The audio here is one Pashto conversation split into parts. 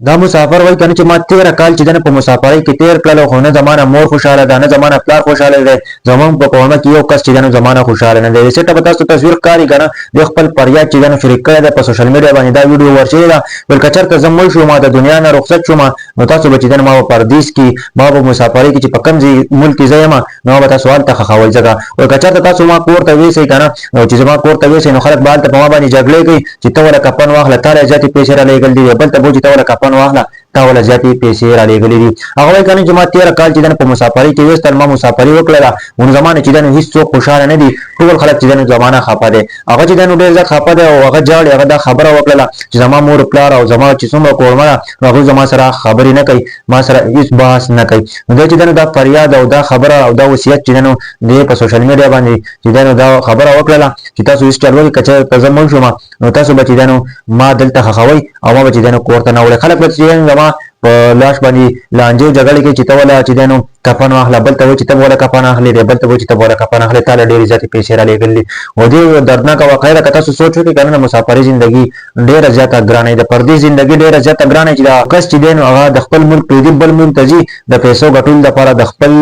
دا مسافر وای کنه چې ما 13 کال چې دنه په مسافرۍ کې تیر کړل، خو نه زمانه مور خوشاله ده، نه زمانه پلار خوشاله ده. زمونږ په کورنه کې یو کس چې دنه زمانه خوشاله نه دی. سټه په تاسو تصویر ښکاري کنه، د خپل فریاد چې دنه شریک کړی ده، په سوشل میډیا باندې دا ویډیو ورشي ده. بل کچرته زه مړ شوم، د دنیا نه رخصت شوم، نو تاسو به چې دنه ما په پردیس کې، ما په مسافرۍ کې چې په کوم ځای ملک کې زه یم، نو به تاسو هلته ښخوئ. ځکه وایي که چېرته تاسو ما کور ته ویسئ که نه، نو چې زما کور ته ویسئ، نو خلک به هلته په ما باندې جګړې کوي چې ته وله کفن واخله، تا له زیاتې پیسې رالېږل دي. بل ته بوځي، ته وله کفن واخله، تا وله زیاتې پیسې رالېږلې دي. هغه وایي که نه چې ما 13 کال چې دنه په مسافرۍ کې ویستل، ما مسافري وکړله، نو زما نه چې دنه هېڅ خوشاله نه دي. ټول خلک چې دنه زمانه خفه دی. هغه چې دنه ډېر زیات خفه دی او هغه ژاړي. هغه دا خبره وکړله چې زما مور پلار او زما چې څومره کورمه ده، نو هغوی زما سره خبرې نه کوي، ما سره هېڅ بحث نه کوي. نو دی چې دنه دا فریاد او دا خبره او دا وصیت چې دنه دی په سوشل میډیا باندې چې دنه دا خبره وکړله چې تاسو هېڅ چل وکړئ، که چېرته زه مړ شوم، نو تاسو به چې دنه ما دلته ښخوئ او ما به چې دنه کور ته نه وړئ. خلک به چې دنه زما په لاش باندې لانجې جګړې کوي چې ته وله چې دی نو کفن واخله، بل ته وایي چې ته به وله کفن اخلې دی، بل ته وایي چې ته به وله کفن اخلې، تا له ډېرې زیاتې پیسې رالېږل دي. او دې دردناکه واقعه ده. که تاسو سوچ وکړئ که نه، د مسافرۍ زندګي ډېره زیاته ګرانه ده، د پردې زندګي ډېره زیاته ګرانه، چې دا کس چې دی نو هغه د خپل ملک پرېږدي، بل ملک ته ځي د پیسو ګټلو دپاره، د خپل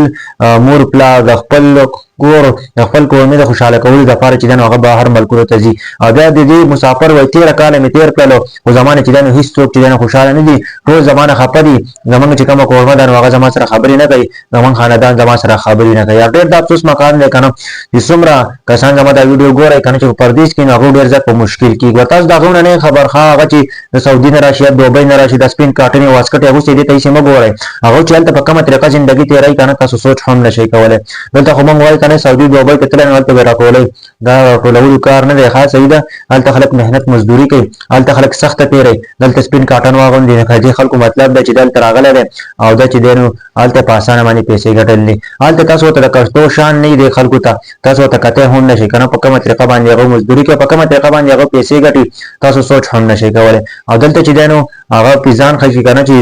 مور پلار، د خپل کور، د خپل کورنۍ د خوشحاله کولو دپاره چې دی نو هغه بهر ملکونو ته ځي. او بیا د دې مسافر وایي 13 کاله مې تېر کړلو، خو زما نه چې دی نو هېڅ څوک چې دی نو خوشحاله نه دي، ټول زما نه خفه دي. زمونږ چې کومه کورمه ده، نو هغه زما سره خبرې نه کوي، زمونږ خاندان زما سره خبرې نه کوي. ډېر د افسوس مقام دی که نه چې څومره کسان زما دا ویډیو ګورئ که نه چې په پردیس کې، نو هغوی ډېر زیات په مشکل کې. ګوره، تاسو د هغو نه نه خبر ښه، هغه چې د سعودي نه راشي یا دوبۍ نه راشي، د سپین کاټنې واسکټ یې اغوستې، دې ته هېڅ مه ګورئ. هغوی چې هلته په کومه طریقه زندګي تېروي که نه، تاسو سوچ هم نه شئ کولی. دلته خو موږ وایو که نه، سعودي دوبۍ ته تللی، نو هلته به راټولئ. دا راټولولو کار نه دی. ښه، صحیح ده، هلته خلک محنت مزدوري کوي، هلته خلک سخته تېروي. دلته سپین کاټن واغوندي، نو دې خلکو مطلب دی چې دلته راغلی دی او دا چې دی نو هلته په اسانه باندې پیسې ګټل دي. هلته تاسو ورته د کښتو شان نه دی، خلکو ته تاسو ورته کتی هم نه شئ که نه. په کومه طریقه باندې هغه مزدوري کوي، په کومه طریقه باندې هغه پیسې ګټي، تاسو سوچ هم نه شئ کولی. او دلته چې دی نو هغه پې ځان ښه کړي که نه چې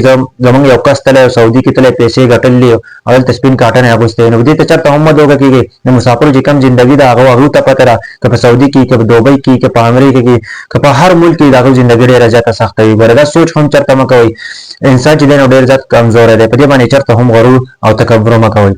زمونږ یو کس تللی، سعودي کې تللی، پیسې ګټلې او دلته سپین کاټن یې اغوستی. نو دې ته چېرته هم مه دوکه کېږئ. د مسافرو چې کوم زندګي ده، هغه هغوی ته پته ده، که په سعودي کې، که په دوبۍ کې، که په امریکا کې، که په هر ملک کې، د هغوی زندګي ډېره زیاته سخته وي. ګوره، دا سوچ هم چېرته مه کوئ. انسان چې دی نو ډېر زیات کمزوری دی، په دې باندې چېرته هم غرور او تکبر مه کوئ.